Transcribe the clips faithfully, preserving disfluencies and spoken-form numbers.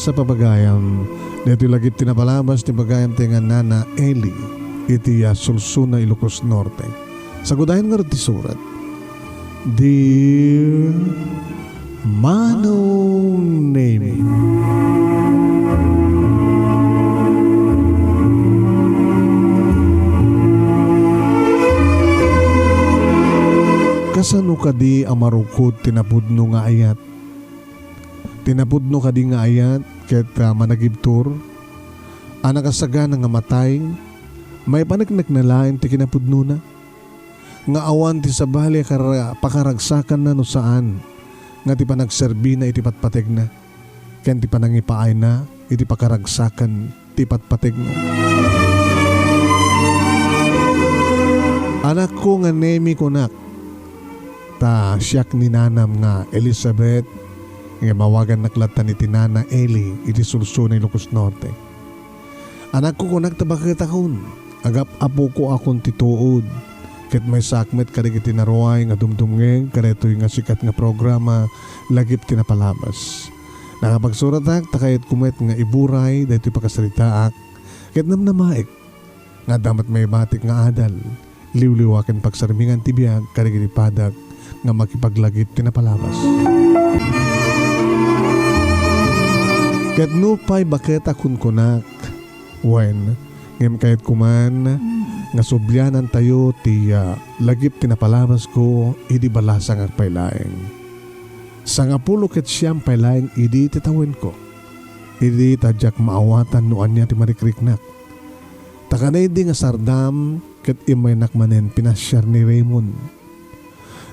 Sa pagayam, daytoy lagip ti napalabas ti bagayam ti nga Nana Eli iti, ah, Solsona, Ilocos Norte. Sagudayan ngarud ti surat. Dear Manong Nemi. Kasano kadi a marukod ti napudno nga ayat? Ti napudno kadi nga ayat ket, ah, managibtur a nakasagana nga matay, maipaneknekna laeng ti kinapudnona, nga awan ti sabali a kara-, pakaragsakanna no saan nga ti panagserbina iti patpategna ken ti panangipaayna iti pakaragsakan ti patpategna. Anakko nga Nemi, kunak, ta siak ni nanam nga Elizabeth, nga mawagannak lattan iti Nana Eli iti Solsona, Ilocos Norte. Anakko, kunak, ta baketakon, agap-apokon ti tuod, ket maysaak met kadagiti naruay nga dumdumngeg kadaytoy nga sikat nga programa lagip ti napalabas. Nakapagsuratak ta kayatko met nga iburay daytoy pakasaritaak, ket namnamaek nga adda met maibatik nga adal, liwliwa ken pagsarmingan ti biag kadagiti padak nga makipaglagip ti napalabas. Ket nupay baket a kunkunak, wen, ngem kayatko man nga sublianantayo ti, ah, lagip ti napalabasko idi balasangak pay laeng. Sangapulo ket siam pay laeng idi ti tawenko, idi ta diak maawatan no ania ti marikriknak. Ta kanaydi nga sardam ket immaynak manen pinasiar ni Raymond.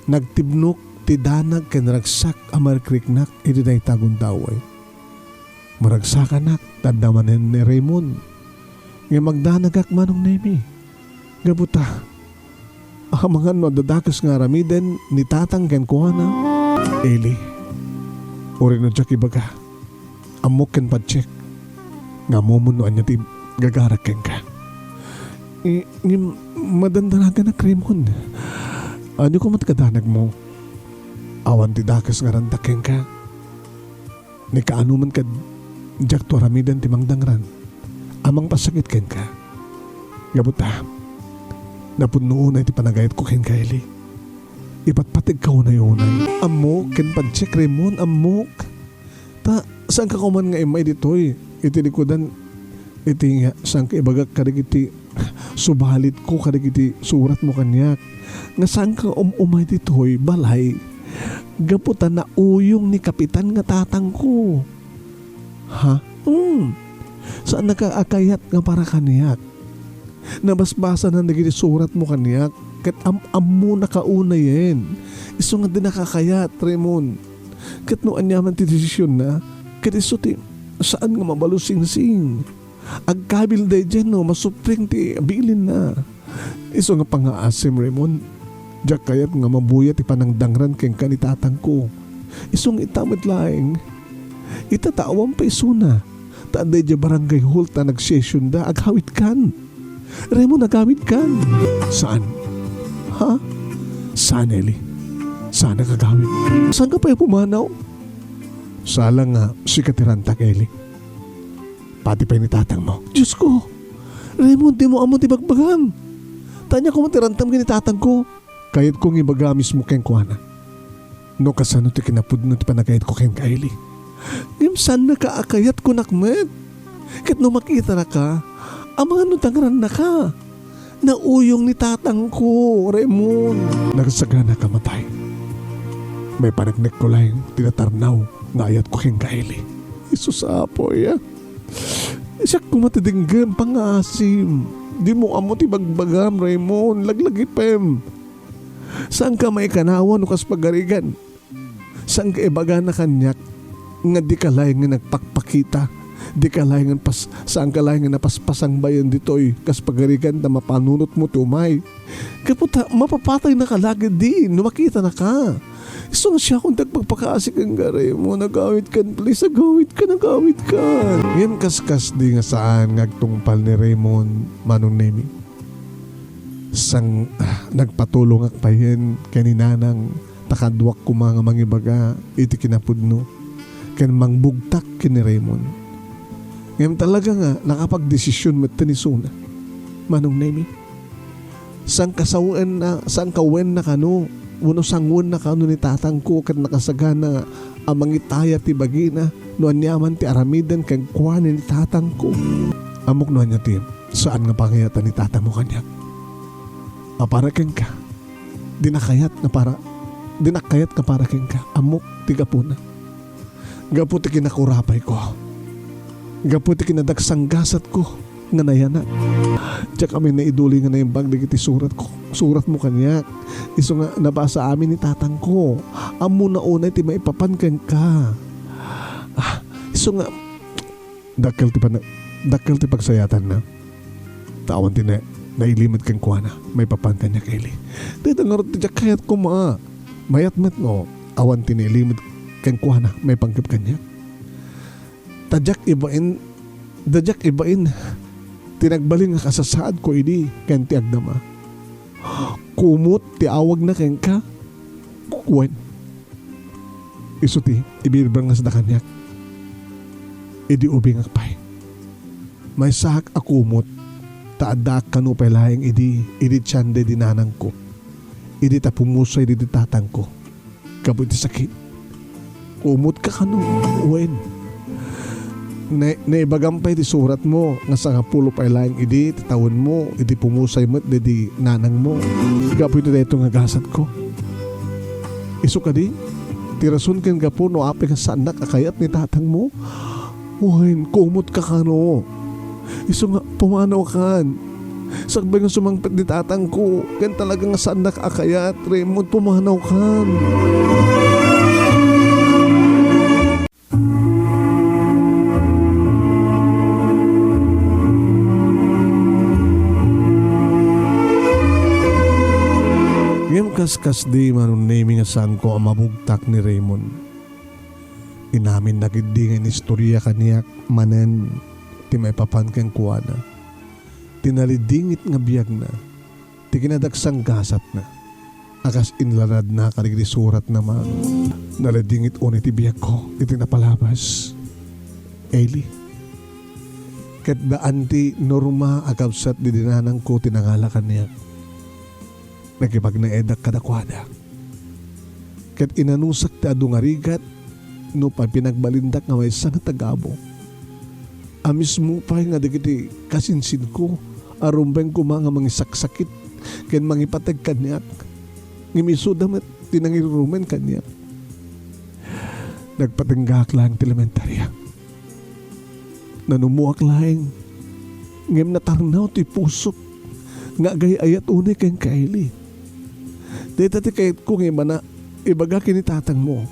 Nagtibnok ti danag ken ragsak a marikriknak iti dayta a gundaway. Maragsakanak ta adda manen ni Raymond. Ngem agdanagak, Manong Nemi. Gapu ta, amangan no adda dakes nga aramiden ni tatang kenkuana. Eli, uray no diak ibaga, ammok ken patiek nga ammom no ania ti gagarak kenka. Eh, ngem madandanaganak, Raymond. Ania koma ti kadanagmo? Awan ti dakes nga ranta kenka. Ni kaano man kad diakto aramiden ti mangdangran a mangpasakit kenka. Gapu ta, napudno unay ti panagayatko kenka, Eli. Ipatpategka unay-unay. Ammok ken patiek, Raymond, ammok. Ta, saanka koma nga immay ditoy iti likudan iti nga saanka ibagak kadagiti subalitko kadagiti suratmo kaniak, nga saanka um-umay ditoy balay gapu ta nauyong ni Kapitan nga tatangko. Ha? Hmm. Saannaka a kayat nga para kaniak. Nabasbasanan dagiti suratmo kaniak, ket am-ammona kaunayen. Isu nga dinaka kayat, Raymond. Ket no aniaman ti desisionna, ket isu ti saan nga mabalusingsing. Agkabil daydiay no masupring ti bilinna. Isu nga pangngaasim, Raymond, diak kayat nga mabuya ti panangdangran kenka ni tatangko. Isu nga ita met laeng. Ita ta awan pay isuna. Ta adda idiay barangay hall ta nagsesionda, agawidkan. Raymond, agawidkan. Saan? Ha? Saan, Eli? Saan agawid? Saanka pay pumanaw? Sala nga sika ti rantak, Eli. Pati pay ni tatangmo. Diosko! Raymond, dimo ammo ti bagbagam. Ta ania koma ti rantam ken ni tatangko? Kayatko nga ibaga mismo kenkuana no kasano ti kinapudno ti panagayatko kenka, Eli. Ngem saannaka a kayat, kunak met. Ket no makitanaka, amangan no dangrannaka. Nauyong ni tatangko, Raymond. Nagsaganaka matay. Maipaneknekko laeng ti natarnaw nga ayatko kenka, Eli. Jesus, Apo, ya. Siak koma ti denggem, pangngaasim. Dimo ammo ti bagbagam, Raymond. Laglagipem. Saanka maikanawan no kas pagarigan. Saanka ibagana kaniak nga dika laeng nga nagpakpakita. Dika laeng nga pas-, saanka laeng nga napaspasangbayen ditoy kas pagarigan ta mapanunotmo ti umay. Gapu ta mapapataynaka la ketdi no makitanaka. Isu nga siakon ti agpakpakaasi kenka, Raymond. Agawidkan, please, agawidkan, agawidkan. Ngem kaskasdi nga saan nga agtungpal ni Raymond, Manong Nemi. Sang, ah, nagpatulongak payen ken ni Nanang ta kaduak koma nga mangibaga iti kinapudno. ken mangbugtak ken ni Raymond. Ngem talaga nga nakapagdesisyon met ti isuna. Manong Nemi, sangkasawenna, sangkawenna kano, wenno sangwenna kano ni tatangko ket nakasagana a mangitaya ti bagina no aniaman ti aramiden kenkuana ni tatangko. Ammok no ania ti saan nga pangayatan ni tatangmo kaniak. A para kenka, dinak kayat nga para, dinak kayat nga para kenka. Ammok ti gapuna. Gapu ti kinakurapayko, gapu ti kinadagsanggasatko nga nayanak, diak kami naiduli nga naimbag dagiti suratko, suratmo kaniak. Isu nga nabasa amin ni tatangko. Ammona unay ti maipapan kenka. Ah, isu nga dakkel ti pan-, dakkel ti pagsayatanna. Ta awan ti na-, nailimit kenkuana maipapan kaniak, Eli. Dayta ngarud ti diak kayat koma. Mayat met no awan ti nailimit kenkuana maipanggep kaniak. Ta diak ibain, ta diak ibain ti nagbalin nga kasasaadko idi ken ti agdama. Kumot ti awagna kenka. Wen, isu ti ibiribrangasda kaniak idi ubingak pay. Maysaak a kumot, ta addaak kano pay laeng idi, idi tian daydi nanangko, idi ta pumusay daydi tatangko gapu iti sakit. Kumotka kano? Wen. Na-, naibagam pay ti suratmo nga sangapulo pay laeng idi ti tawenmo, idi pumusay met daydi nanangmo. Gapu iti daytoy nga gasatko. Isu kadi ti rason ken gapu no apay nga saannak a kayat ni tatangmo? Wen, kumotka kano? Isu nga pumanawkan. Sakbay nga sumangpet ni tatangko, ken talaga nga saannak a kayat, Raymond, pumanawkan. Ngem kaskasdi, Manong Nemi, nga saanko a mabugtak ni Raymond. Inaminna ketdi nga inistorya kaniak manen ti maipapan kenkuana. Ti nalidingit nga biagna, ti kinadagsanggasatna, a kas inlanadna kadagiti suratna man. Nalidingit unay ti biagko iti napalabas, Eli. Ket daan ti norma a kabsat daydi nanangko ti nangala kaniak. Nakipagnaedak kadakuada. Ket inanusak ti adu nga rigat, nupay pinagbalindak nga maysa nga tagabu. A mismo pay nga dagiti kasinsinko a rumbeng koma nga mangisaksakit ken mangipateg kaniak, ngem isuda met ti nangirurumen kaniak. Nagpatinggaak laeng ti elementaria. Nanummoak laeng, ngem natarnaw ti pusok nga agay-ayat unay kenka, Eli. Dayta ti kayatko nga ibana, ibaga ken ni tatangmo.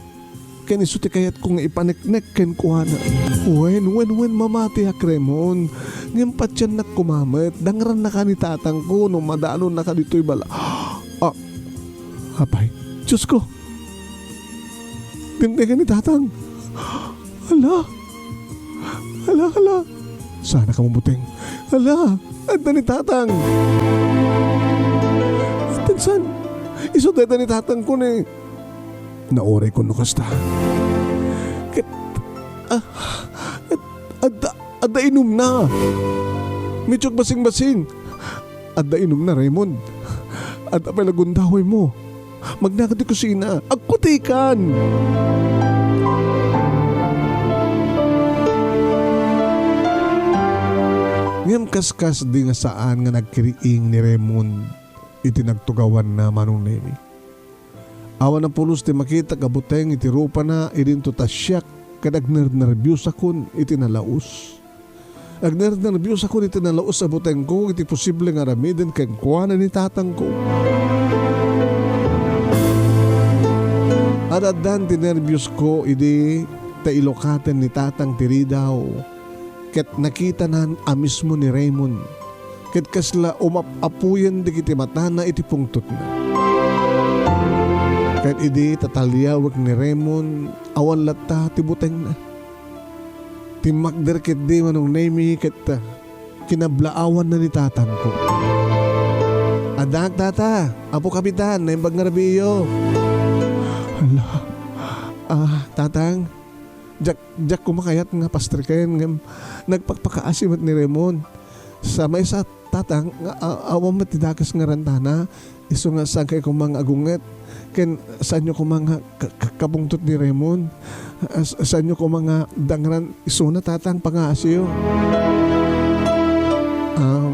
Ken isu ti kayatko nga ipaneknek kenkuana. Wen, wen, wen, mamatiak, Raymond. Ngem patiennak koma met, dangrannaka ni tatangko no madanonnaka ditoy bala-, ah, apay, Diosko! Dimtengen ni tatang. Hala! Hala, hala! Saanka a mabuteng. Hala! Adda ni tatang! Addan saan? Isu dayta ni tatangko ni. Naurayko no kasta. Ket, ah, ket adda, adda inumna. Medyo basing-basing. Adda inumna, Raymond. Adda pay la gundawaymo. Magnagan ti kusina. Agkutikan! Ngem kaskasdi nga saan nga nagkiriing ni Raymond iti nagtugawanna, Manong Nemi. Awan a pulos ti makitak a buteng iti rupana idinto ta siak ket agnernerbiosakon iti nalaus. Agnernerbiosakon iti nalaus a butengko iti posible nga aramiden kenkuana ni tatangko. Ad-addan ti nerbiosko idi ta ilukaten ni tatang ti ridaw ket nakitanan a mismo ni Raymond ket kasla umap-apuyen dagiti matana iti pungtotna. Ket idi tataliawek ni Raymond, awan latta ti butengna. Timmakder ketdi Manong Nemi ket kinablaawanna ni tatangko. Addaak, Tata. Apo Kapitan, naimbag nga rabiiyo. Hala. Ah, Tatang, Diak, diak koma kayat nga pastreken, ngem nagpakpakaasi met ni Raymond. Sa maysa, Tatang, nga, a-, awan met ti dakes nga rantana, isu nga saan kay koma nga agunget, ken saanyo koma nga ka-, ka-, kabungtot ni Raymond. Ah, s-, saanyo koma nga dangran isuna, Tatang, pangaasiyo. Ah,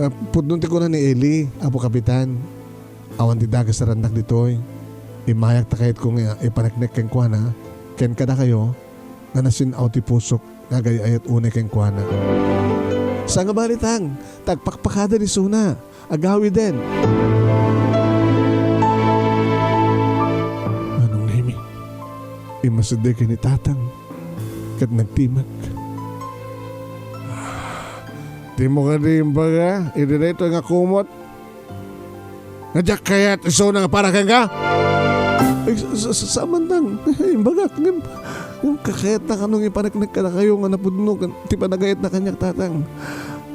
ah, pudno ti kuna ni Eli, Apo Kapitan. Awan ti dakes a rannak ditoy. Immayak ta kayatko nga ipaneknek kenkuana, ken kadakayo, nga nasin-aw ti pusok nga agay-ayat unay kenkuana. Saan nga bali, Tang, ta agpakpakaden isuna, agawiden. Manong Nemi, immasideg ken ni Tatang, ket nagtimek. Dimo kadi imbaga, idi daytoy nga kumot, nga diak kayat isuna nga para kenka? Ay, sa, sa, sa, saan man, Tang. Imbagak, ngem, ngem kakayatna kano nga ipaneknek kadakayo nga napudno ken ti panagayatna kaniak, Tatang.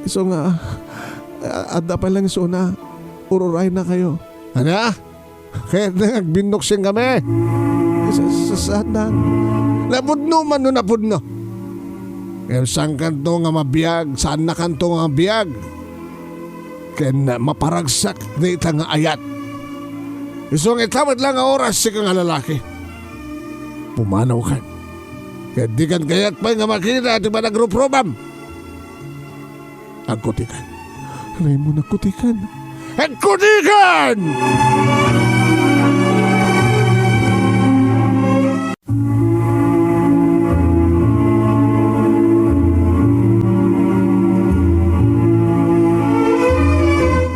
Isu nga, a-, adda pay lang isuna, ur-uraynakayo. Ania? Kayatna nga agbinnoksen kami? Sa, sa, saan, Tang? Napudno man no napudno. Ngem saankanto nga mabiag, saannakanto nga mabiag. Ken maparagsak dayta nga ayat. Isu nga ita met lang nga oras, sika nga lalaki. Pumanawkan. Ket dikan kayat pay nga makita ti panagruprubam. Agkutikan. Raymond, agkutikan. Agkutikan!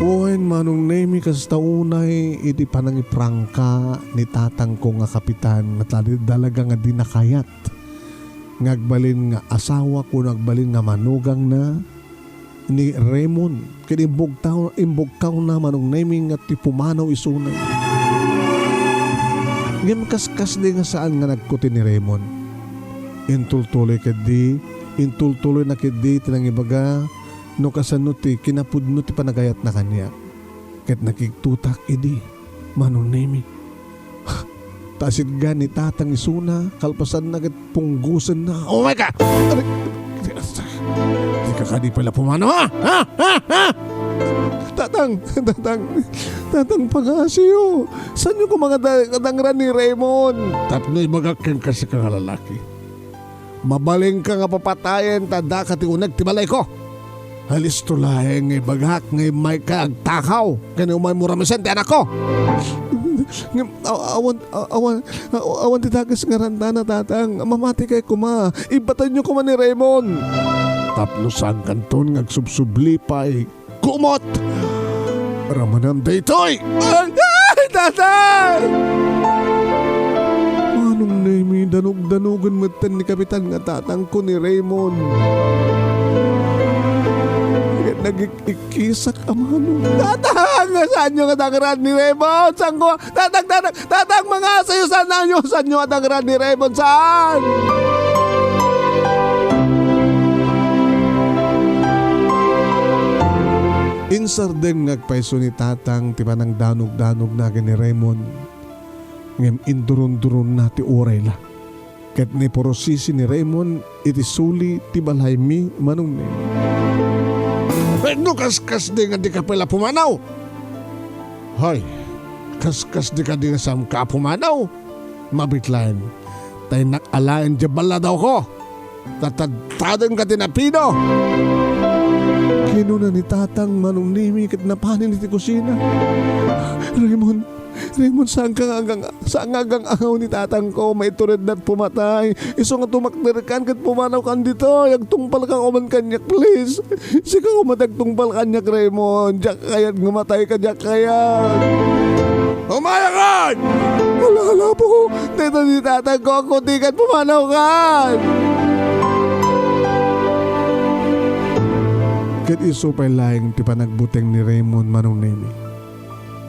Wen, Manong Nemi, kasta unay iti panangiprangka ni tatangko nga kapitan, nga tali-, talaga nga dina kayat nga agbalin nga asawa, kuno agbalin nga manugangna ni Raymond. Ket imbugtaw-, imbugkawna, Manong Nemi, nga ti pumanaw isuna. Ngem kaskasdi nga saan nga nagkuti ni Raymond. Intultuloy ketdi, intultuloyna ketdi ti nangibaga no kasano ti kinapudno ti panagayatna kaniak. Ket nakigtutak idi, Manong Nemi. Ta sitgan ni tatang isuna, kalpasanna ket punggosenna. Oh my God! Aray! Dika kadi pala pumanaw, ha? Ha? Ha? Ha? Tatang! Tatang! Tatang, pangasiyo! Saanyo koma nga da-, kadangran ni Raymond? Tapno ibagak kenka, sika nga lalaki. Mabalinka nga papatayen ta daka ti uneg ti balayko. Alisto laeng nga ibagak nga immayka agtakaw ken umaymo ramesen ti anakko. Ngem, aw-, awan, aw-, awan, aw-, awan ti dakes nga rantana, tatang. Mamatikay koma. Ibbatanyo koma ni Raymond. Tapno saankanton nga agsubsubli pay. Kumot! Ramanam daytoy! Ay, ay, tatang! Manong Nemi, danug-danugen metten ni Kapitan nga tatangko ni Raymond. Ket nagik-ikkisak a manong. Tatang! Saanyo nga dangran ni Raymond? Saanko? Tatang, tatang, tatang, mangasiyo, saanyo, saanyo a dangran ni Raymond, saan? Insardeng nga agpayso ni tatang ti panangdanug-danugna ken ni Raymond, ngem indurunduronna ti uray la. Ket nipurusisi ni Raymond iti suli ti balaymi, Manong Nemi. Eh, no kaskasdi nga dika pay la pumanaw? Hay, kaskasdi kadi nga saanka a pumanaw? Mabitlaen, ta innak alaen diay balladawko. Tatadtadenka ti napino. Kinuna ni tatang, Manong Nemi, ket napanen iti kusina. Raymond, Raymond, saanka nga agang-, saan nga agang-angaw ni tatangko? Maituredna ti pumatay. Isu nga tumakderkan ket pumanawkan ditoy. Agtungpalka koma kaniak, please. Sika koma ti agtungpal kaniak, Raymond. Diak kayat nga matayka, diak kayat. Umayakan! Hala, hala, Apo ko. Dayta ni tatangko, agkutikan, pumanawkan. Ket isu pay laeng ti panagbuteng ni Raymond, Manong Nemi.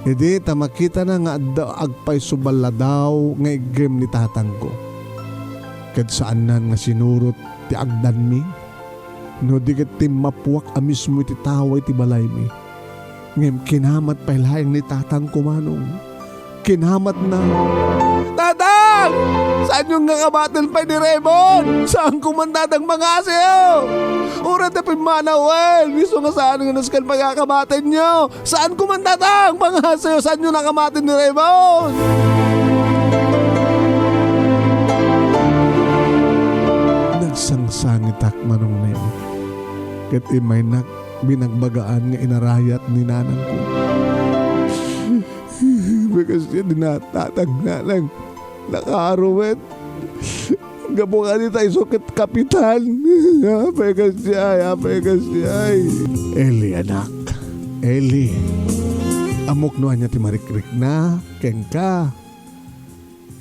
Idi ta makitana nga adda agpayso balladaw nga iggem ni tatangko. Ket saannan nga sinurot ti agdanmi, no di ket timmappuak a mismo iti taway ti balaymi. Ngem kinamat pay laeng ni tatangko, Manong. Kinamatna. Tatang! Saanyo nga kamaten pay ni Raymond? Saanko man, Tatang, pangasayo. Uray ta pimmanawen, isu nga saan nga nasken pay nga kamatenyo. Saanko man, Tatang, pangasayo, saanyo nga kamaten ni Raymond? Nagsangsangitak, Manong Nemo. Ket imaynak binagbagaan nga inarayat ni nanangko. Bagas iti ni Tatang, Nanang. Nakaaro met. Gapu kadi ta isu ket kapitan. Apay kasiay, apay kasiay. Eli, anak. Eli. Ammok no ania ti marikrikna kenka.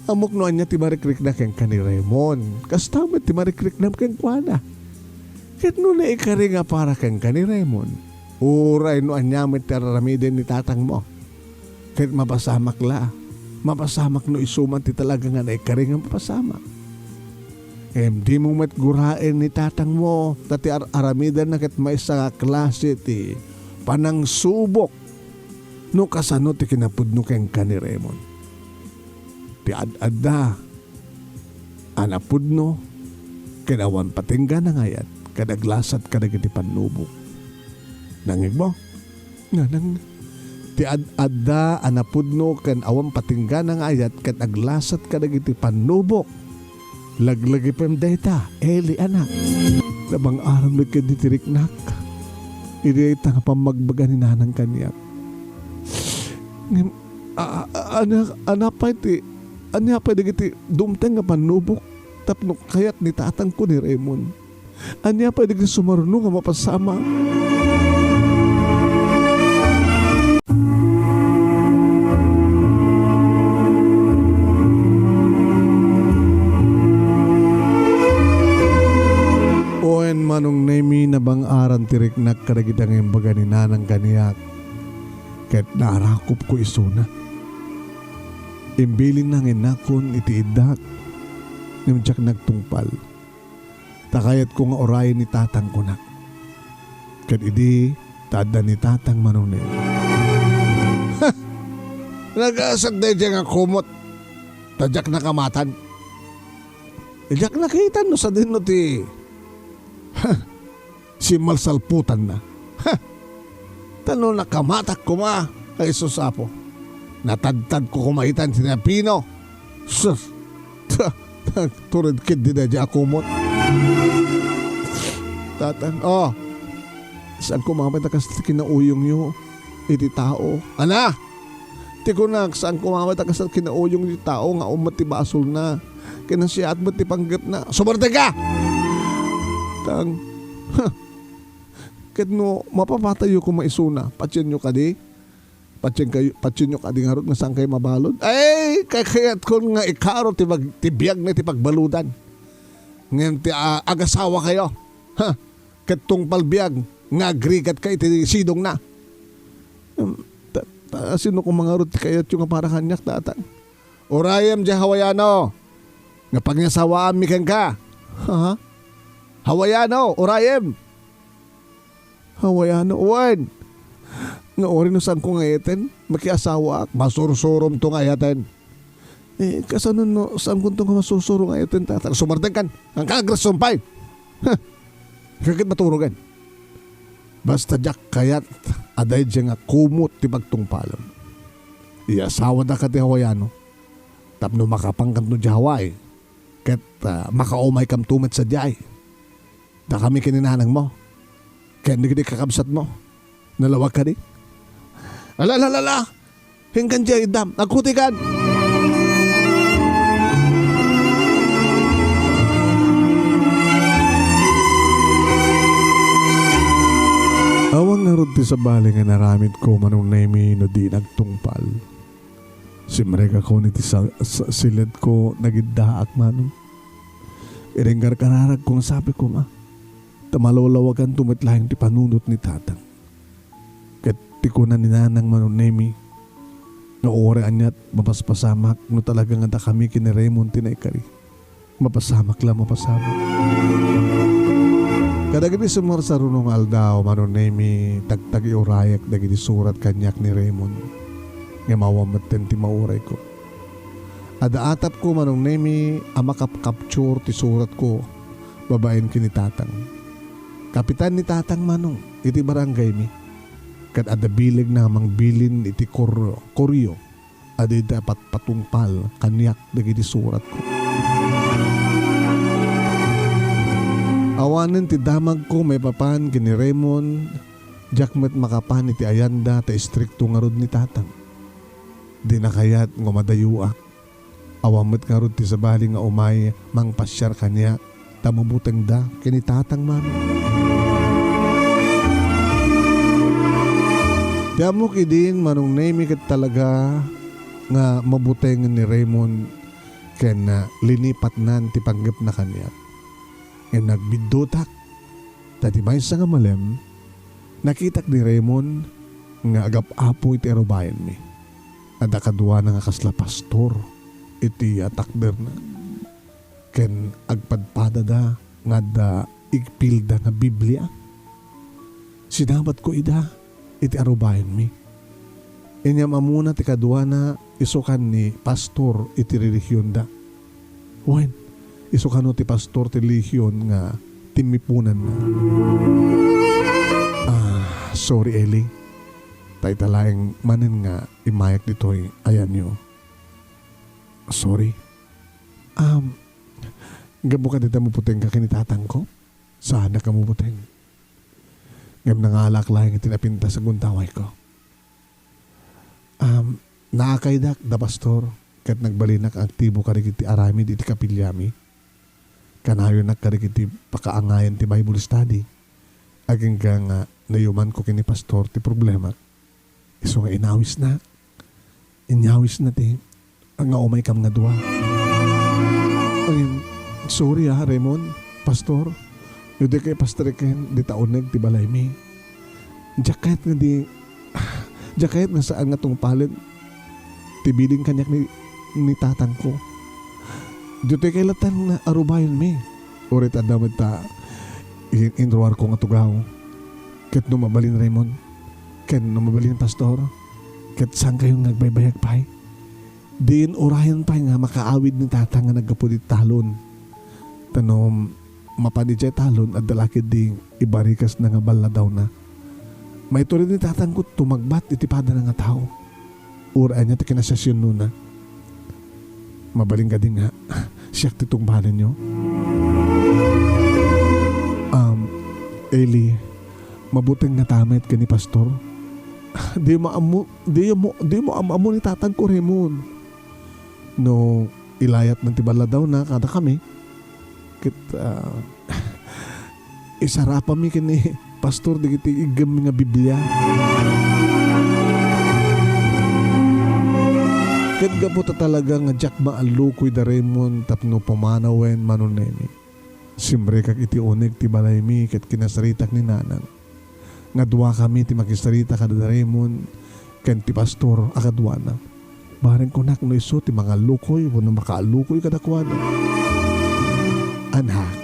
Ammok no ania ti marikrikna kenka ni Raymond. Kasta met ti marikriknam kenkuana. Ket no naikari nga para kenka ni Raymond, uray no ania met ti ar-aramiden ni tatangmo, ket mapasamak la. Mapasamak no isu man ti talaga nga naikari nga mapasamak. Ngem dimo met guraen ni tatangmo, ta ti ar-aramidenna ket maysa nga klase ti panangsubok no kasano ti kinapudno kenka ni Raymond. Ti ad-adda a napudno ken awan patingga nangayat ket aglasat kadagiti pannubok. Nangngegmo? Nga nang ti ad-adda a napudno ken awan patingga nangayat ket aglasat kadagiti pannubok. Laglagipem dayta, Eli, anak. Nabang-aran met ketdi ti riknak. Idi dayta nga pammagbaga ni nanang kaniak. Ngem, a-, a-, ania, ania pay ti, ania pay dagiti dumteng nga pannubok tapno kayat ni tatangko ni Raymond? Ania pay dagiti sumaruno nga mapasamak? Wen, Manong Nemi, nabang-aran ti riknak kadagita nga imbaga ni nanang kaniak. Ket naarakupko isuna. Imbilinna nga innakon iti iddak, ngem diak nagtungpal. Ta kayatko nga urayen ni tatang, kunak. Ket idi ta adda ni tatang, Manong Nemo. Ha! Nagasat daydiay nga kumot, ta diak nakamatan. Diak nakita no sadino ti, ha, simmalsalputanna. Ha! Ta no nakamatak koma, ay sus, Apo, natadtadko koma itan ti napino. Sus! Ta, ta, tured ketdi daydiay a kumot. Tatang, oh, saan koma met a kas ti kinauyongyo iti tao? Ana! Ti kunak, saan koma met a kas ti kinauyong iti tao nga ummet ti basolna, ken nasiaat met ti panggepna. Sumartengka! Tang, ha! Ket no mapapatayyo koma isuna, patienyo kadi? Patien kayo, patienyo kadi ngarud nga saan kayo mabalud? Ay, kakayatkon nga ikaro ti bag-, ti biag na ti pagbaludan. Ngem ti, ah, agasawa kayo, ha? Ket tungpal biag nga agrigat ka iti sidongna. Em, ta, ta, sino koma ngarud ti kayatyo nga para kaniak, Tatang? Urayem diay Hawaiano nga pagnasawaanmi kenka. Ha? Hawaiano, urayem. Hawaiano, wen. Nga uray no saanko nga ayaten, makiasawaak, masursuromto nga ayaten. Eh, kasano no saankonto nga masursuro nga ayaten, Tatang? Sumartengkan, saan ka agrasumpay? Huh! Ket maturogen. Basta diak kayat a daydiay nga kumot ti pagtungpalem. Iyasawada ka ti Hawaiano tapno makapankanto diay Hawaii ket, ah, makaumaykanto met sadiay. Dakami ken ni nanangmo ken dagiti kakabsatmo. Nalawag kadi? Ala, ala, ala, ala! Hingkan diay iddam. Agkutikan! Awan ngarud ti sabali nga inaramidko, Manong Nemi, no di nagtungpal. Simrekakon iti sa-, sa-, siledko, nagiddaak, Manong. Idi ngarkararagko nga sapiko nga, ta malawlawaganto met laeng ti panunot ni Tatang. Ket ti kuna ni Nanang, Manong Nemi, nga uray aniat, mapaspasamak no talaga nga dakami ken ni Raymond ti naikari. Mapasamak la, mapasamak. Kadagiti sumarsaruno nga aldaw, Manong Nemi, tagtagiurayak dagiti surat kaniak ni Raymond. Ngem awan metten ti maurayko. Adda atapko, Manong Nemi, a makapkapture ti suratko babaen ken ni Tatang. Kapitan ni Tatang, Manong, iti barangaymi. Ket adda bilegna a mangbilin iti Koryo, Koryo a dida patpatungpal kaniak dagiti suratko. Awanen ti damagko maipapan ken ni Raymond, diak met makapan iti ayanda ta istrikto ngarud ni Tatang. Dina kayat nga umadayuak. Awan met ngarud ti sabali nga umay mangpasiar kaniak ta mabutengda ken ni Tatang, Manong. Ti ammok idin, Manong Nemi, ket talaga nga mabutengen ni Raymond ken, ah, linipatnan ti panggepna kaniak. Ngem nagbiddutak, ta ti maysa nga malem, nakitak ni Raymond nga agap-apo iti arubayenmi. Adda kaduana nga kasla pastor iti, ah, takderna. Ken agpadpadada nga adda igpilda nga Biblia. Sinabatko ida iti arubayenmi. Inyam-ammona ti kaduana isukan ni pastor iti relihionda. Wen, isu kano ti pastor ti relihion nga timmiponanna. Ah, sorry, Eli. Ta ita laeng manen nga immayak ditoy ayanyo. Sorry. Um, gapu kadita mabutengka ken ni tatangko? Saanak a mabuteng. Ngem nangalak laeng iti napintas a gundawayko. Um, naakaydak da pastor, ket nagbalinak nga aktibo kadagiti aramid iti kapiliami. Kanayonak kadagiti pakaangayan ti Bible study. Agingga nga nayumanko ken ni pastor ti problemak. Isu nga inawisna. Inyawisna ti nga umaykam nga dua. Ay, sorry ah, Raymond, pastor. No di kay pastor ken, dita uneg ti balaymi. Diak kayat nga di, diak kayat nga saan nga tungpalen ti bilin kaniak ni, ni tatangko. Ditoy kay latan nga arubayenmi. Uray ta adda met ta in-, inruarko nga tugaw. Ket no mabalin Raymond, ken no mabalin pastor, ket saankayon nga agbaybayag pay. Diin urayen pay nga makaawid ni tatang nga naggapu iti talon. Ta no mapan idiay talon, adda la ketdi ibarikasna nga balladawna. Maitured ni tatangko tumagbat iti padana nga tao. Uray ania ti kinasiasiannona. Mabalin kadi nga siak ti tungpalenyo? Um, Eli, mabuteng ngata met ken ni pastor. Di maammo, di mo, di mo am-ammo ni tatangko, Raymond. No ilayat man ti balladawna kadakami, ket, ah, isarapanmi ken ni pastor dagiti iggemmi nga Biblia. Ket gapu ta talaga nga diak maallukoy da Raymond tapno pumanawen, Manong Nemi. Simrekak iti uneg ti balaymi ket kinasaritak ni nanang nga duakami ti makisarita kada da Raymond ken ti pastor a kaduana. Bareng kunak no isu ti mangallukoy wenno makaallukoy kadakuada. Anak,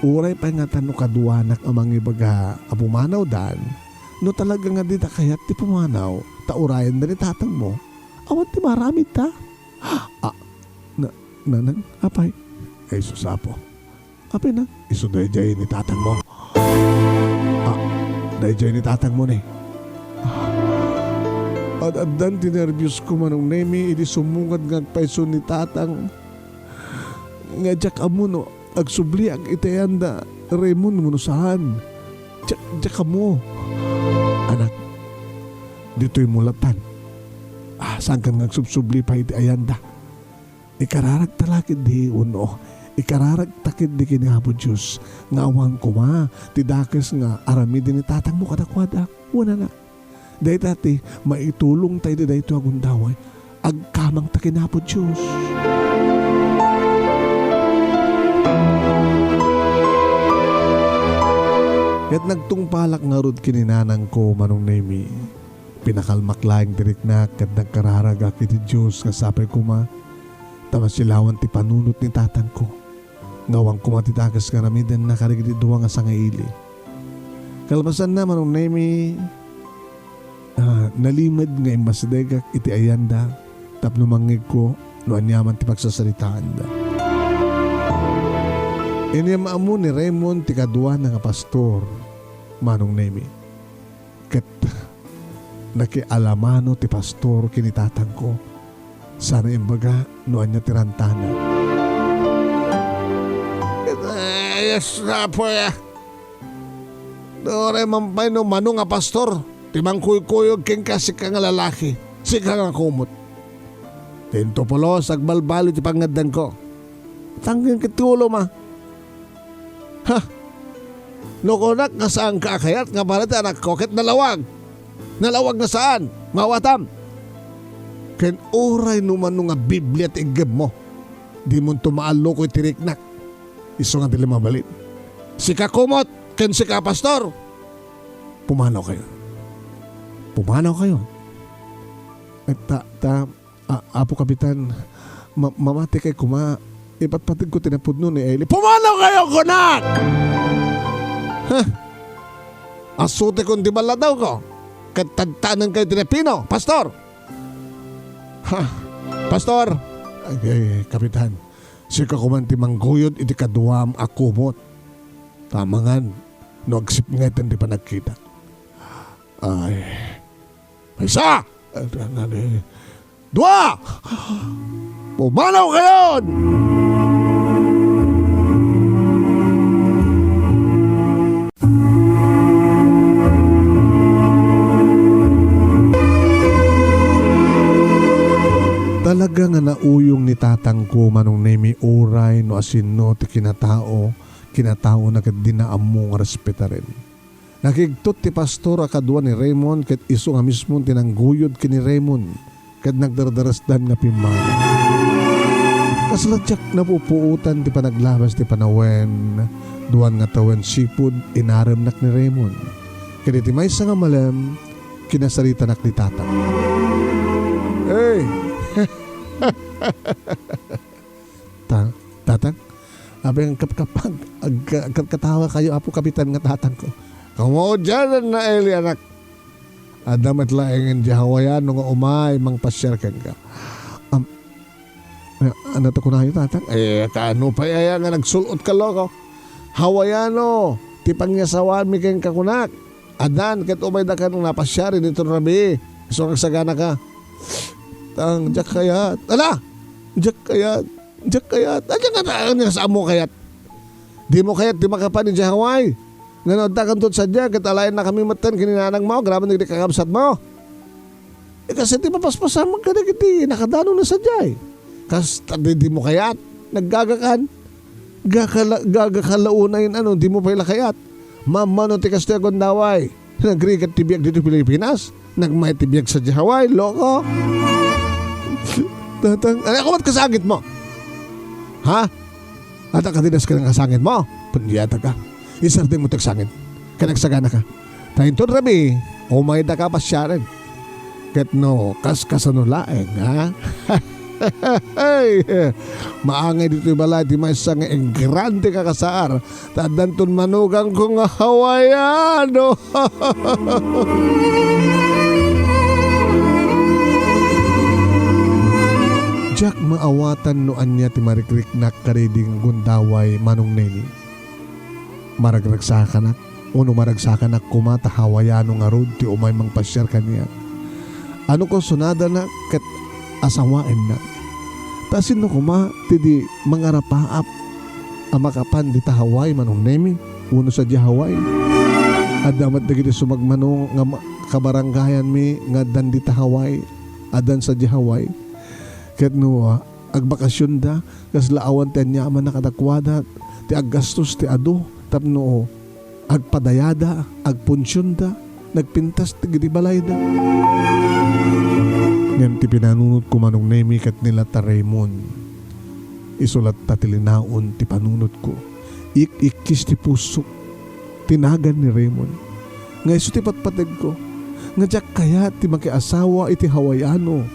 uray pay ngata no kaduanak a mangibaga a pumanawdan, no talaga nga dida kayat ti pumanaw, ta urayenda ni tatangmo, awan ti maaramidta. Ah, na, nanang, apay? Ay, sus, apo. Apay na? Isu daydiay ni tatangmo. Ah, daydiay ni tatangmo ni. Ad-addan ti nerbios ko, Manong Nemi, idi sumungad nga agpayso ni tatang. Nga diak ammo no agsubliak iti ayanda Raymond wenno saan. Diak, diak ammo. Anak, ditoy mulatan. Ah, saankan nga agsubsubli pay iti ayanda. Ikararagta la ketdi wenno ikararagta ketdi ken ni Apo Dios nga awan koma ti dakes nga aramiden ni tatangmo kadakuada. Wen, anak, dayta ti maitulongta iti daytoy a gundaway. Agkamangta ken Apo Dios. Ket nagtungpalak ngarud ken ni nanangko, Manong Nemi. Pinakalmak laeng ti riknak ket nagkararagak iti Dios nga sapay koma ta masilawan ti panunot ni tatangko. Nga awan koma ti dakes nga aramidenna kadagiti dua nga sangaili. Kalpasanna, Manong Nemi, ah, nalimed nga immasidegak iti ayanda tapno mangngegko no aniaman ti pagsasaritaanda. Inyam-ammo ni Raymond ti kaduana nga pastor, Manong Nemi. Ket nakialamano ti pastor ken ni tatangko. Sana imbaga no ania ti rantana. Ay, yes, apoy, ah. Uray man pay no mano nga pastor ti mangkuykuyog kenka, sika nga lalaki, sika nga kumot. Tinto pulos, agbalbaliw ti pangngeddengko. Tangken ket ti ulom, a. Ha? No kunak nga saanka a kayat nga barati anakko ket nalawag. Nalawag nga saan, maawatam. Ken uray no mano nga Biblia ti iggemmo, dimonto maallukoy ti riknak. Isu nga ti mabalin. Sika kumot ken sika pastor. Pumanaw kayo. Pumanaw kayo. At ta, ta, A-, Apo Kapitan, ma-, mamati kay kuma, ipatpategko ti napudno ni Eli. Pumanaw kayo, kunak! Huh? Asutekon ti balladawko. Ket tadtanen kayo ti napino, Pastor! Ha? Pastor! Ay, ay, Kapitan, sika kuman ti mangguyod iti kaduam a kumot. Tamangan, no agsipngeten ti panagkita. Ay, Maysa! Dua! Pumanaw kayon! Talaga nga nauyong ni tatangko, Manong Nemi, uray no asino ti kinatao, kinataona ket dina ammo nga respetaren. Nakigtot ti pastor a kadua ni Raymond ket isu nga mismo ti nangguyod ken ni Raymond ket nagdardarasdan nga pimmanaw. Kasla diak napupuotan ti panaglabas ti panawen, duan nga tawen sipud inaremnak ni Raymond. Ket iti maysa nga malem, kinasaritanak ni Tatang. Hey! Ta-, Tatang? Apay nga kapkapag, ag-, agkatkatawa kayo, Apo Kapitan, nga tatangko. Kamaudianan na, Eli, anak. Adda met laengen di Hawaiano nga umay mangpasiar kenka. Am, a-, ano to kunayo, Tatang? Eh, kaano pay aya nga nagsul-ot ka, loko? Hawaiano, ti pangyasawami kenka, kunak. Addan ket umayda kan napasiar ditoy rabii. Isu nga agsagana ka. Tang, diak kayat. Ala! Diak kayat. Diak kayat. Ania nga ta-, ania nga saanmo kayat? Dimo kayat ti makapan idiay Hawaii? Ngem no addakanto sadiay, ket alaennakami metten ken ni nanangmo, agraman dagiti kakabsatmo. Eh, kas iti mapaspasamak kadagiti nakadanonna sadiay. Kasta di, dimo kayat? Naggagakan? Gakala-, gagakalaonayen, ano, dimo pay la kayat? Mammano ti kastoy a gundaway? Nagrigat ti biag ditoy Pilipinas? Nagmayat ti biag sadiay Hawaii, loko? Tatang, ay, ako mat kasangitmo? Ha? Adda kadi kas-, kasangitmo? Punyata ka. Isardengmo ti agsangit. Ken agsagana ka. Ta inton rabii, umayda ka pasiaren. Ket no, kas-, kasano laeng, ha? Maangay ditoy balay ti maysa nga engrande nga kasaar, ta addanton manugangko nga Hawaiano. Diak maawatan no ania ti marikriknak kadaydi nga gundaway, Manong Neni. Maragragsakanak, wenno maragsakanak koma ta Hawaiano ngarud ti umay mangpasiar kaniak. A no kursunadanak ket asawaennak. Ta asino koma ti di mangarapaap a makapan dita Hawaii, Manong Nemi, wenno sadiay Hawaii? Adda met dagiti sumagmamano nga ma-, kabarangayanmi nga addan dita Hawaii, addan sadiay Hawaii. Ket no, ah, agbakasionda, kasla awan ti aniamanna kadakuada, ti aggastos ti adu tapno agpadayada, agpunsionda, nagpintas dagiti balayda. Ngem ti pinanunotko, Manong Nemi, ket ni latta Raymond. Isu latta ti linaon ti panunotko. Ik-ikkis ti pusok ti nagan ni Raymond. Nga isu ti patpategko, nga diak kayat ti makiasawa iti Hawaiano.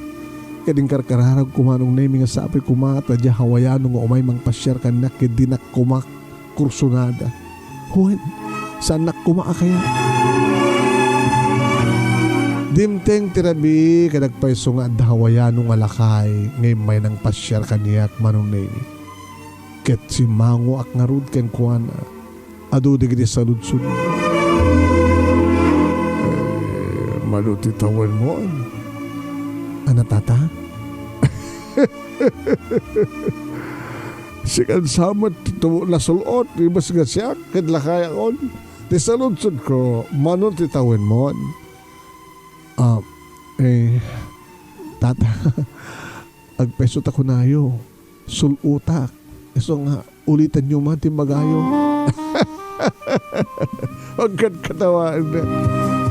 Ket inkarkararagko, Manong Nemi, nga sapay koma ta diay Hawaiano nga umay mangpasiar kaniak ket dinak koma kursunada. Wen, saannak koma a kayat. Dimteng ti rabii ket agpayso nga adda Hawaiano nga lakay nga immay nangpasiar kaniak, Manong Nemi. Ket simmangoak ngarud kenkuana. Adu dagiti saludsod. Eh, mano ti tawenmon? Ana, tata? Sikan sa met ti tu-, nasul-ot, imbes nga siak, ket lakayakon. Ti saludsodko, mano ti tawenmon? Ah, eh, tata, agpayso ta kunayo, sul-otak. Isu nga, ulitanyo man ti imbagayo. Agkadkatawaanna.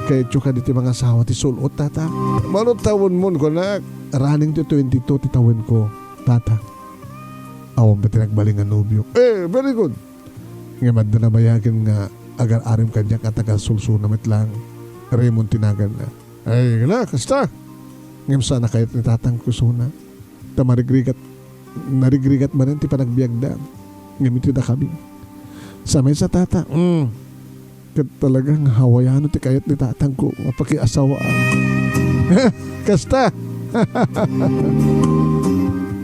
Kayatyo kadi ti mangasawa ti sul-ot, tata? Mano tawenmon, kunak? Running to twenty-two ti tawenko, tata. Awan pay ti nagbalin nga nobio. Eh, very good. Ngem adda nabayagen nga agar-arem kaniak a taga Solsona met lang. Raymond ti naganna. Ay, gala, kasta. Ngem saan a kayat ni tatang kusuna. Ta marigrigat, narigrigat manen ti panagbiagda. Ngem iti dakami. Sa maysa, tata, mm, ket talaga nga Hawaiano ti kayat ni tatangko nga pakiasawaan. Kasta.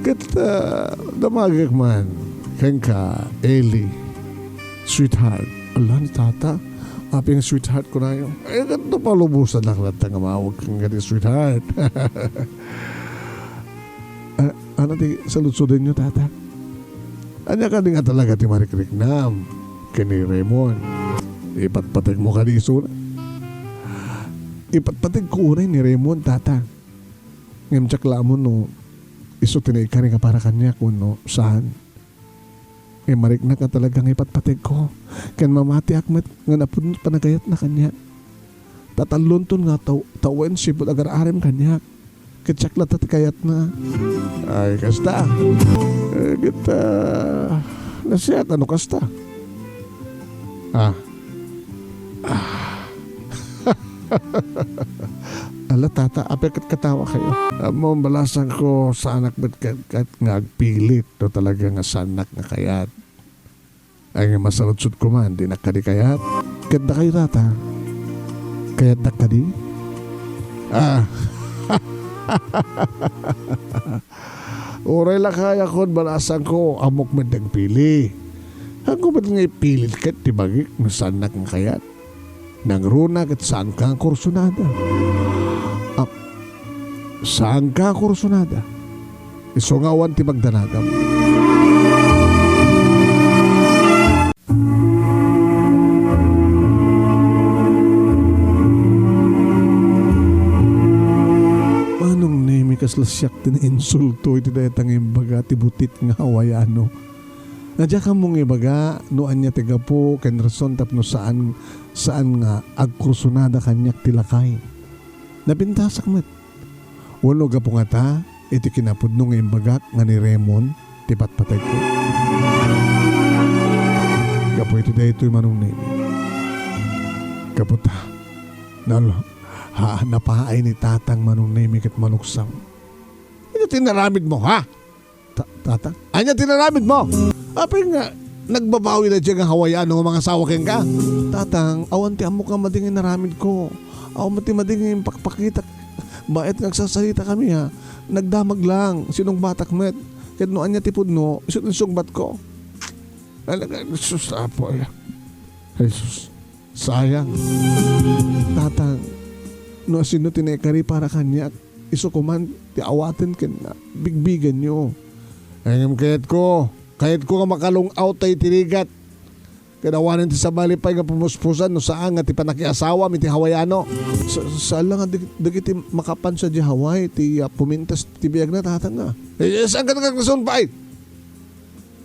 Ket, ah, damagek man kenka, Eli. Sweetheart. Ala ni tata. Apay nga sweetheart kunayo? Eh, ket no palubosanak latta nga mawag ken kadi sweetheart. A-, ano ti saludsodenyo, tata? Ania kadi nga talaga ti marikriknam ken ni Raymond? Ipatpategmo kadi isuna? Ipatpategko unay ni Raymond, tata. Ngem diak la ammo no isu ti naikari nga para kaniak wenno saan. Ngem mariknak nga talaga nga ipatpategko, ken mamatiak met nga napudno ti panagayatna kaniak. Ta tallonton nga taw-, tawen sipud agar-arem kaniak. Ket siak latta ti kayatna. Ay, kasta. Eh, ket, ah, nasiak a no kasta. Ah. Ah. Ala, tata, apay ket katawa kayo? Ammom, balasangko, saanak met ket, ket nga agpilit no talaga nga saannak nga kayat. Ay, nga masaludsodko man, dinak kadi kayat. Ket dakayo, tata? Kayatdak kadi? Ah. Uray lakayakon, balasangko, ammok met ti agpili. Haanko met nga ipilit ket ti bagik no saannak nga kayat. Nangruna ket saanka nga kursunada. Ah, saanka nga kursunada. Isu nga awan ti pagdanagam. Manong Nemi, kasla siak ti nainsulto iti dayta nga imbaga ti butit nga Hawaiano. Nga diak ammo nga ibaga no ania ti gapu ken rason tapno saan, saan nga agkursunada kaniak ti lakay. Napintasak met. Wenno gapu ngata iti kinapudno nga imbagak nga ni Raymond ti patpategko. Gapu iti daytoy, Manong Nemi. Gapu ta, nal-, ha, napaay ni Tatang, Manong Nemi, ket maluksam. Ania ti inaramidmo, ha? Ta-, Tatang? Ania ti inaramidmo? Apay nga nagbabawi daydiay nga Hawaiano nga mangasawa kenka? Tatang, awan ti ammok nga madi nga inaramidko. Awan met ti madi nga impakpakitak. Bayat nga agsasaritakami, ha. Nagdamag lang, sinungbatak met. Ket no ania ti pudno, isu ti insungbatko. Ay, Jesus, Apo, ay. Jesus. Sayang. Tatang, no asino ti naikari para kaniak, isu koman ti awaten ken bigbigenyo. Ngem kayatko, kayatko nga makalung-aw ta iti rigat. Ket awanen ti sabali pay nga pumuspusan no saan nga ti panakiasawam iti Hawaiano. Sa-, saan la nga dag-, dagiti makapansa idiay Hawaii ti, ah, pumintas ti biagna, tatang, a. Eh, saan ka nagkakasumpay?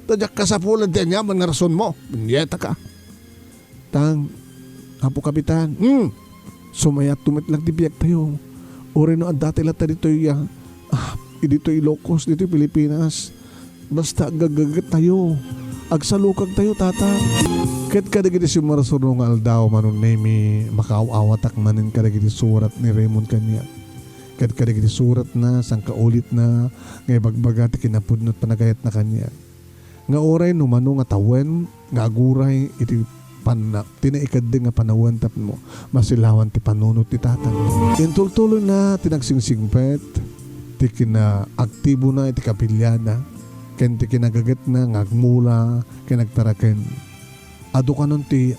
Ta diak kasapulan ti aniaman nga rasonmo. Punyeta ka. Tang, Apo Kapitan, hmm, sumayatto met lang ti biagtayo. Uray no adda ti latta ditoy, ah, ah, ditoy Ilocos, ditoy Pilipinas. Basta aggaggagettayo. Agsalukagtayo, Tata. Ket kadagiti simmarsurno nga aldaw, Manong Nemi, makaaw-awatak manen kadagiti surat ni Raymond kaniak. Ket kadagiti suratna, sangkaulitna, nga ibagbaga ti kinapudno ti panagayatna kaniak. Nga uray no mano nga tawen nga aguray iti panna-, ti naikaddi nga panawen tapno masilawan ti panunot ni tatang. Intultuloyna ti nagsingsingpet, ti kinaaktibona iti kapiliada, ken ti kinagagetna nga agmula ken agtaraken. Adu kanon ti,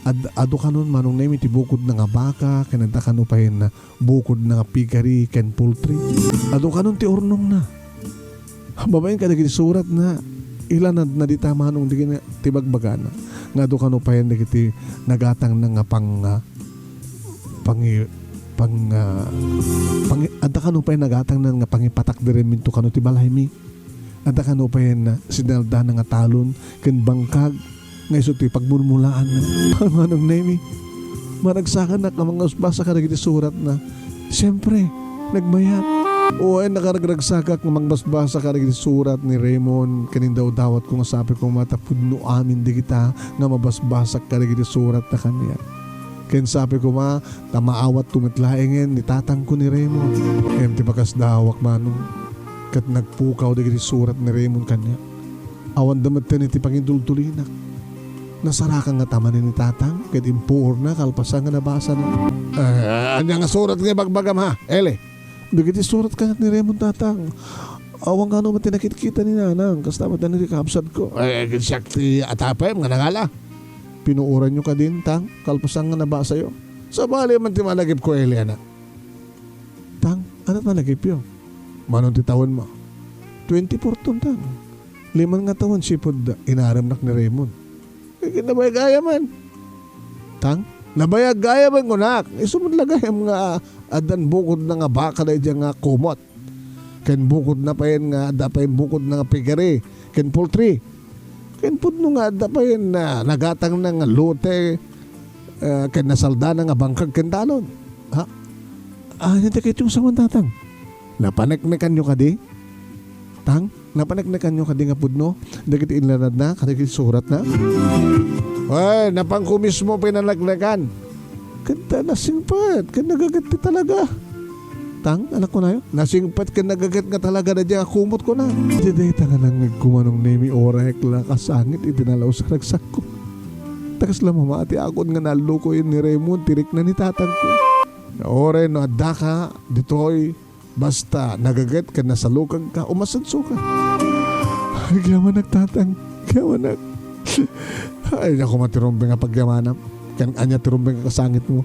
ad-, adu kanon Manong Nemi ti bukodna nga baka, ken adda kano payen bukodna nga piggery ken poultry. Adu kanon ti urnongna. Babaen kadagiti suratna, ilanadna dita Manong dagiti bagbagana. Nga adu kano payen dagiti nagatangna nga pang-, ah, pangi-, pang-, ah, pangi-, adda kano payen nagatangna nga pangipatak diri minto kano ti balaymi. Adda kano payen sinaldana nga talon ken bangkag nga isu ti pagmulmulaanna. Manong Nemi, maragsakanak nga mangbasbasa kadagiti suratna. Siempre, nagmayat. Wen, nakaragragsakak nga mangbasbasa kadagiti surat ni Raymond ken indawdawatko nga sapay koma ta pudno amin dagita nga mabasbasak kadagiti suratna kaniak. Ken sapay koma ta maawatto met laengen ni tatangko ni Raymond. Ngem ti pakasdawak, Manong, ket nagpukaw dagiti surat ni Raymond kaniak. Awanda metten iti pangintultulinak. Nasarakan ngata manen ni tatang ket impuorna kalpasan nga nabasana. Eh, ania nga surat nga ibagbagam, ha, Eli? Dagiti surat kaniak ni Raymond, tatang. Awan kano met ti nakitkita ni nanang, kasta met ti kabsatko. Eh, siak ti atapem nga nangala. Pinuoranyo kadin, tang, kalpasan nga nabasayo. Sabali man ti malagipko, Eli, anak. Tang, ania ti malagipyo? Mano ti tawenmo? Twenty-four ton, tang. Lima nga tawen sipud inaremnak ni Raymond. Eh, nabayag gayamen. Tang, nabayag gayamen kunak. Isu met la gayam nga addan bukodna nga baka daydiay nga kumot. Ken bukodna payen nga adda payen bukodna nga piggery ken poultry. Ken pudno nga adda payen na nagatangna nga lote, eh, ken nasaldana nga bangkag ken talon. Ha? Ania dagiti sawen, tatang? Napaneknekanyo kadi? Tang, napaneknekanyo kadi nga pudno dagiti inlanadna, kadagiti suratna? Ay, napangko mismo pinaneknekan. Ket ta nasingpet, ket nagaget ti talaga. Tang, ania kunayo? Nasingpet ken nagaget nga talaga daydiay nga kumot, kuna. Iti dayta nga nangngegko, Manong Nemi, uray la kasangit iti nalaus a ragsakko. Ta kasla mamati akon nga nallukoyen ni Raymond ti rikna ni tatangko. Uray no addaka ditoy, basta nagaget ken nasalukagka, umasensoka. Agyamanak, tatang. Agyamanak. Ay, ania koma ti rumbeng a pagyamanam. Ken ania ti rumbeng a kasangitmo?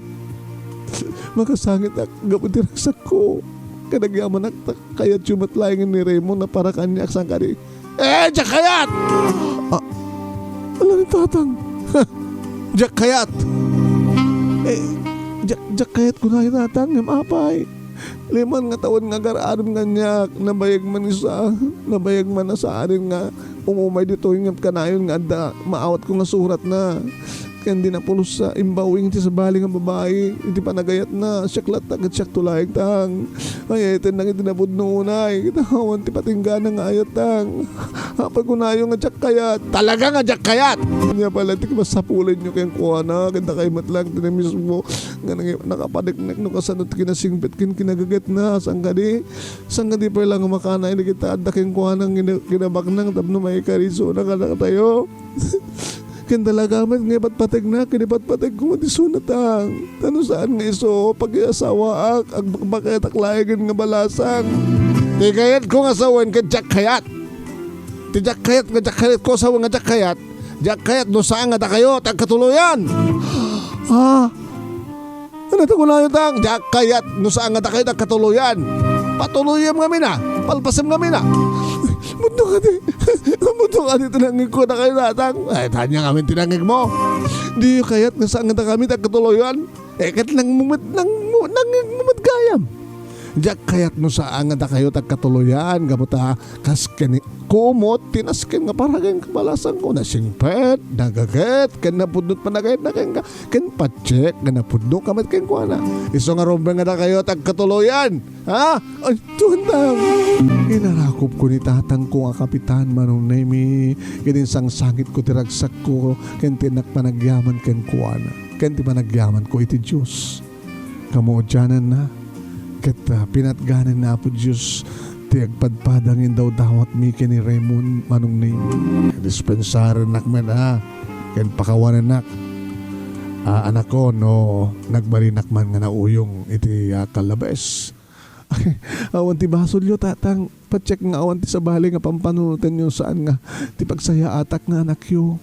Makasangitak gapu ti ragsakko. Ken agyamanak ta kayatyo met laengen ni Raymond a para kaniak, saan kadi? Eh, diak kayat! Ah, ala ni tatang. Diak kayat! Eh, diak, diak kayat kunayo, tatang, ngem apay? Lima nga tawen nga agar-arem kaniak, nabayag man isa, nabayag man a saanen nga umumay ditoy ngem kanayon nga adda maawatko nga suratna. Ken di napulos a imbawing ti sabali nga babai iti panagayatna, siak latta ket siak to laeng, tang. Ay, ayatennak iti napudno unay, ket awan ti patinggana nga ayat, tang. Apay kunayo nga diak kayat? Talaga nga diak kayat! Ania pay la ti masapulenyo kenkuana, ket dakay met laeng ti mismo nga nangi-, nakapaneknek no kasano ti kinasingpet ken kinagagetna, saan kadi? Saan kadi pay la nga makanayon dagita adda kenkuana nga kina-, kinabaknang tapno maikarisona kadatayo? Ken talaga met nga ipatpategna ken ipatpategko met isuna, tang. Ta no saan nga isu, pakiasawaak, agbakbaketak laengen nga balasang. Ti kayatko nga sawen ket diak kayat. Ti diak kayat nga diak kayatko a sawen nga diak kayat. Diak kayat no saan nga dakayo ti agkatuloyan. Ah, Ania ti kunayo, tang? Diak kayat no saan nga dakayo ti agkatuloyan. Patuloyem ngamin a. Palpasem ngamin a. Pudno kadi. Pudno kadi ti nangngegko kadakayo, tatang. Ay, ta ania ngamin ti nangngegmo? Diyo kayat nga saan nga dakami ti agkatuloyan? Eh, ket nangmumet, nangmu-, nangngegmo met gayam. Diak kayat no saan nga dakayo ti agkatuloyan, gapu ta kas ken kumot ti nasken nga para ken kabalasangko, nasingpet, nagaget, ken napudno ti panagayatna kenka, ken patiek nga napudnoka met kenkuana. Isu nga rumbeng nga dakayo ti agkatuloyan, ha? Ay, tuandang! Inarakopko ni tatangko nga kapitan, Manong Nemi, ken insangsangitko ti ragsakko, ken ti innak panagyaman kenkuana, ken ti panagyamanko iti Dios. Kamudiananna, ket, ah, pinatganen ni Apo Dios ti agpadpada nga indawdawatmi ken ni Raymond, Manong Nemi. Dispensarennak met, ha, ken pakawanennak. Ah, anakko, no nagbalinak man nga nauyong iti, ah, kallabes. Awan ti basolyo, tatang. Patiek nga awan ti sabali nga pampanunotenyo, saan nga ti pagsayaatak nga anakyo.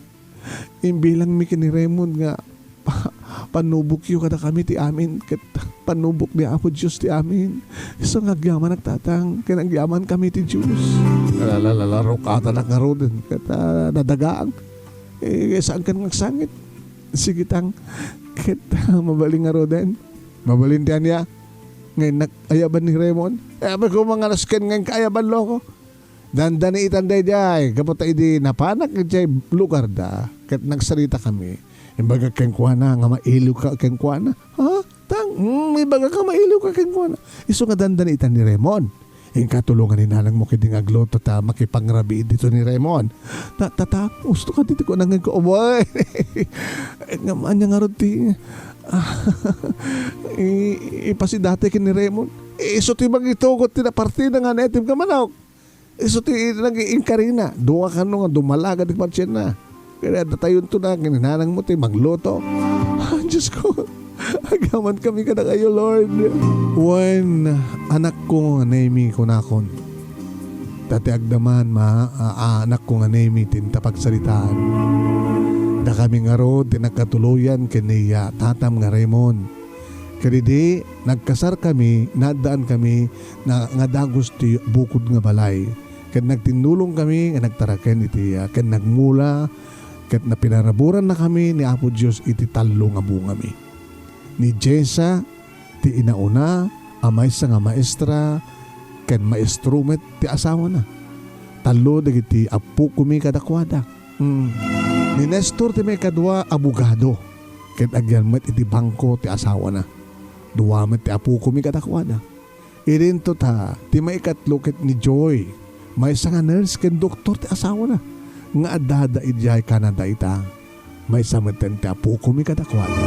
Imbilangmi ken ni Raymond nga pa-, pannubokyo kadakami ti amin, ket pannubok ni Apo Dios ti amin. Isu nga agyamanak, tatang, ken agyamankami ti Dios. Lalalarukatanak ngaruden, ket, ah, nadagaak. Eh, saan kan agsangit? Sige, tang. Ket, ah, mabalin ngaruden. Mabalin ti ania? Ngayon, nag-ayaban ni Raymond. Eh, apay ko, mga nasken ngayon, kaayaban, loko. Dandani itan daydiay, gapu ta idi napanak idiay lugar da, ket nagsarita kami. Imbagak kenkuana nga mailiw ka kenkuana. Ha? Tang, mm, imbagak nga mailiw ka kenkuana. Isu nga dandani itan ni Raymond. Inka tulongan ni nanang mo kadi nga agluto ta makipangrabii dito ni Raymond. Ta, tata, gusto ka dito ko nang ko, boy. Nga, anya nga rod ti, ah, i-, ipasidatay ken ni Raymond. Isu ti mangitugot ti napartina nga naetem nga manok. Isu ti nag-iinkarina. Dua kano nga dumalaga ti pansienna. Kaya datayonto na, kininanang mo ti mangluto. Ah, Diyos ko, agyamankami kadakayo, Lord. Wen, anakko nga Nemi, kunakon. Ta ti agdaman, ma, a, a, anakko nga Nemi, ti inta pagsaritaan. Dakami ngarud ti nagkatuloyan ken ni, a, tatam nga Raymond. Kadidi, nagkasarkami, naaddankami na, nga dagus ti bukod nga balay. Ket nagtinnulongkami nga nagtaraken iti, a, ken nagmula, ket napinaraburannakami ni Apo Dios iti tallo nga bungami. Ni Jessa ti inauna a maysa nga maestra ken maestro met ti asawana. Tallo dagiti appokomi kadakuada. Mm. Ni Nestor ti maikadua, abogado, ket agyan met iti bangko ti asawana. Dua met ti appokomi kadakuada. Idinto ta, ti maikatlo ket ni Joy, maysa nga nurse ken doktor ti asawana, nga addada idiay Canada ita. Maysa metten ti apokomi kadakuada.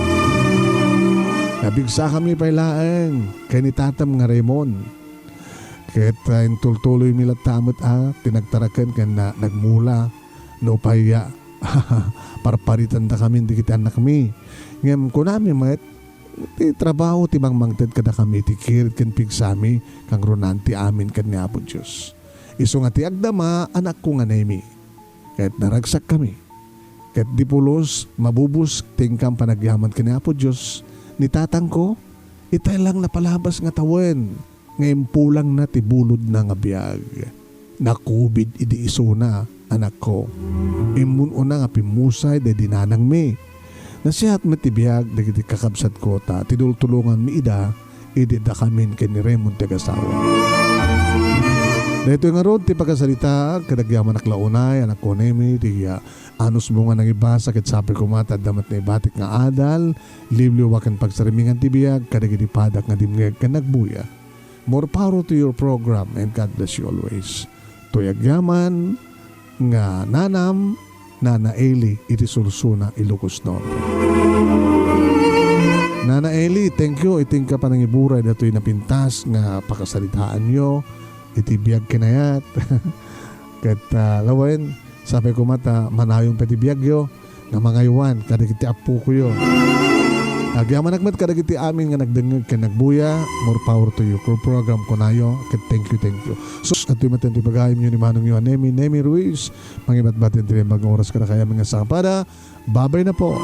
Nabigsakami pay laeng ken ni tatam nga Raymond. Ket, ah, intultuloymi latta met, ah, ti nagtaraken ken na-, nagmula. No pay, ah, parparitandakamin dagiti annakmi. Ngem kunami met, ti trabaho ti mangmangted kadakami iti kired ken pigsami, kangrunaan ti amin ken ni Apo Dios. Isu nga ti agdama, anakko nga Nemi. Ket naragsakkami. Ket di pulos, mabubos ti inkam panagyaman ken ni Apo Dios, ni tatangko, itay lang napalabas nga tawen nga impulangna ti bulodna nga biag. Nakubid idi isuna, anakko. Immun-una nga pimmusay daydi nanangmi. Nasihat met ti biag dagiti kakabsatko ta tinultulonganmi ida idi dakamin ken ni Raymond ti agasawa. Daytoy ngarud ti pakasaritaak, ket agyamanak la unay, anakko Nemi, ti, ah, anusmo nga nangibasa, ket sapay koma ta adda met naibatik nga adal, liwliwa ken pagsarimingan ti biag kadagiti padak nga dimngeg ken nagbuya. More power to your program and God bless you always. Toy agyaman nga nanam, Nana Eli iti Sursuna, Ilocos Norte. Nana Eli, thank you iti inka panangiburay datoy napintas nga pakasaritaanyo iti biag ken ayat. Ket, ah, lawen, sapay koma ta manayon pay ti biagyo nga mangaywan kadagiti appokoyo. Agyamanak met kadagiti amin nga nagdengngeg ken nagbuya, more power to you, program kunayo, ket thank you, thank you. Sus, adtoy met ti pagayamyo ni manongyo a Nemi, Nemi Ruiz, mangibatbati ti naimbag nga oras kadakayo amin nga sangpada. Babay na po.